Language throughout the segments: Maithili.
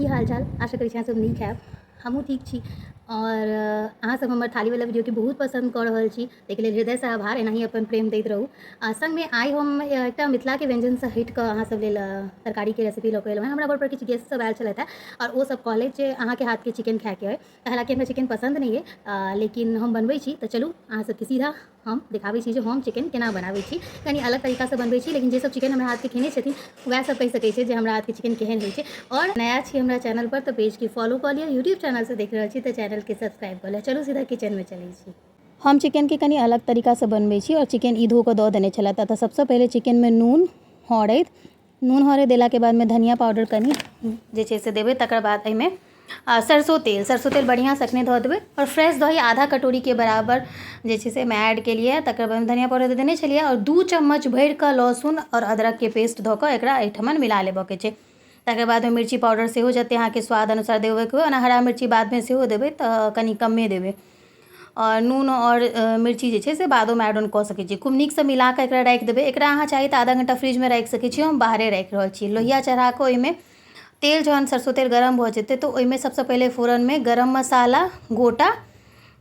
की हाल चाल? आशा करै छी अहाँ सब नीक हैब। हमहूँ ठीक छी आओर अहाँ सब हमर थालीवला वीडियोके बहुत पसन्द कऽ रहल छी, ताहिके लेल हृदयसँ आभार। एनाही अपन प्रेम दैत रहू। आ सङ्गमे आइ हम एकटा मिथिलाके व्यञ्जनसँ हटि कऽ अहाँ सब लेल तरकारीके रेसिपी लऽ कऽ एलहुँ हेँ। हमरा घरपर किछु गेस्ट सब आयल छलथि हेँ आओर ओ सब कहलथि जे अहाँके हाथके चिकन खायके अइ। हालाँकि हमरा चिकन पसन्द नहि अइ, लेकिन हम बनबै छी। तऽ चलू, अहाँ सबके सीधा हम देखाबै छी जे हम चिकन केना बनाबै छी। कनि अलग तरीकासँ बनबै छी, लेकिन जे सब चिकन हमरा हाथके खेने छथिन, वएह सब कहि सकै छै जे हमरा हाथके चिकन केहन होइ छै। आओर नया छी हमरा चैनल पर तऽ पेजके फॉलो कऽ लिअ। यूट्यूब चैनलसँ देख रहल छी तऽ चैनलके सब्सक्राइब कऽ लिअ। चलू, सीधा किचनमे चलै छी। हम चिकनके कनि अलग तरीकासँ बनबै छी। आओर चिकन ई धो कऽ दऽ देने छलथि। तऽ सबसँ पहिले चिकनमे नून हरैद, नून हरैद देलाके बादमे धनिया पाउडर कनि जे छै से देबै। तकर बाद एहिमे सरसो तेल, सरसो तेल बढ़िआँसँ एखने धऽ देबै। आओर फ्रेश दही आधा कटोरीके बराबर जे छै से एहिमे ऐड केलियै। तकर बाद धनिया पाउडर तऽ देने छलियै। आओर 2 चम्मच भरिकऽ लहसुन आओर अदरकके पेस्ट धऽ कऽ एकरा एहिठमन मिला लेबऽके छै। तकर बादमे मिर्ची पाउडर सेहो जतेक अहाँके स्वाद अनुसार देबऽके हुए। ओना हरा मिर्ची बादमे सेहो देबै तऽ कनि कमे देबै। आओर नून आओर मिर्ची जे छै से बादोमे एड ऑन कऽ सकै छी। खूब नीकसँ मिला कऽ एकरा राखि देबै। एकरा अहाँ चाही तऽ आधा घण्टा फ्रिजमे राखि सकै छी। हम बाहरे राखि रहल छी। लोहिया चढ़ा कऽ ओहिमे तेल, जहन सरसो तेल गरम भऽ जेतै तऽ ओहिमे सबसँ पहिले फोरनमे गरम मसाला, गोटा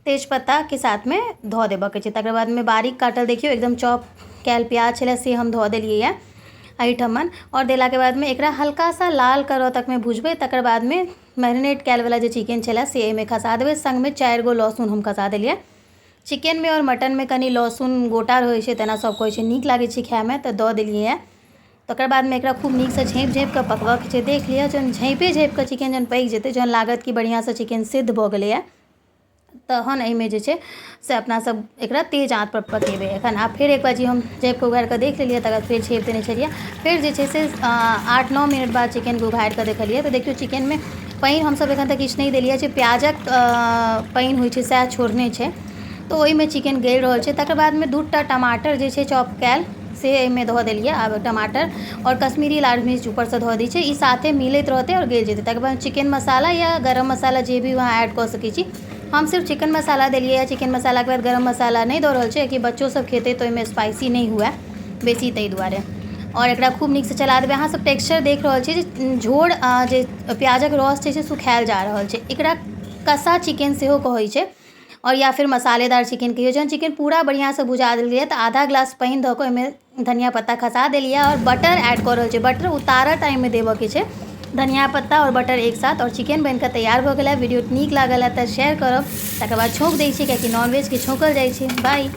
तेजपत्ताके साथमे धऽ देबऽके छै। तकर बादमे बारीक काटल, देखियौ, एकदम चॉप कयल प्याज छलै, से हम धऽ देलियै यऽ एहिठमन। आओर देलाके बादमे एकरा हल्का सा लाल करऽ तकमे भुजबै। तकर बादमे मैरिनेट कयल जे चिकन छलै, से एहिमे खसा देबै। सङ्गमे चारि गो लहसुन हम खसा देलियै। चिकनमे आओर मटनमे कनि लहसुन गोटा रहै छै, तेना सब कहै छै, नीक लागै छै खाइमे, तऽ दऽ देलियै। तकर बादमे एकरा खूब नीकसँ झाँपि झाँपि कऽ पकबऽके छै। देख लिअ, जहन झाँपिए झाँपि कऽ चिकन जहन पकि जेतै, जहन लागत कि बढ़िआँसँ चिकन सिद्ध भऽ गेलैए, तहन एहिमे जे छै से अपना सब एकरा तेज आँचपर पकेबै एखन। आब फेर एक बार हम झाँपिकऽ उघारि कऽ देख लेलियै। तकर बाद फेर झाँपि देने छलियै। फेर जे छै से 8-9 मिनट बाद चिकनके उघारि कऽ देखलियै तऽ देखियौ, चिकनमे पानि हमसब एखन तक किछु नहि देलियै छै। प्याजक पानि होइ छै, सएह छोड़ने छै, तऽ ओहिमे चिकन गलि रहल छै। तकर बादमे दू टा टमाटर जे छै चॉप कयल, से एहिमे धऽ देलियै। आब टमाटर आओर कश्मीरी लाल मिर्च ऊपरसँ धऽ दै छै। ई साथे मिलैत रहतै आओर गलि जेतै। तकर बाद चिकन मसाला या गरम मसाला जे भी अहाँ ऐड कऽ सकै छी। हम सिर्फ चिकन मसाला देलियै। चिकन मसालाके बाद गरम मसाला नहि दऽ रहल छियै कि बच्चो सब खेतै तऽ ओहिमे स्पाइसी नहि हुए बेसी, ताहि दुआरे। आओर एकरा खूब नीकसँ चला देबै अहाँ सब। टेक्सचर देख रहल छी जे झोर, जे प्याजक रस छै, से सुखायल जा रहल छै। एकरा कसा चिकन सेहो कहै छै आओर या फिर मसालेदार चिकन कहियौ। जहन चिकन पूरा बढ़िआँसँ भुजा देल गेलै तऽ आधा ग्लास पानि धऽ कऽ ओहिमे धनिया पत्ता खसा देलियै आओर बटर ऐड कऽ रहल छियै। बटर उतारऽ टाइममे देबऽके छै। धनिया पत्ता आओर बटर एक साथ, आओर चिकन बनिकऽ तैयार भऽ गेलै। वीडियो नीक लागल है तऽ शेयर करब। तकर बाद छौंक दै छियै, कियाकि नॉनवेजके छौंकल जाइ छै। बाय।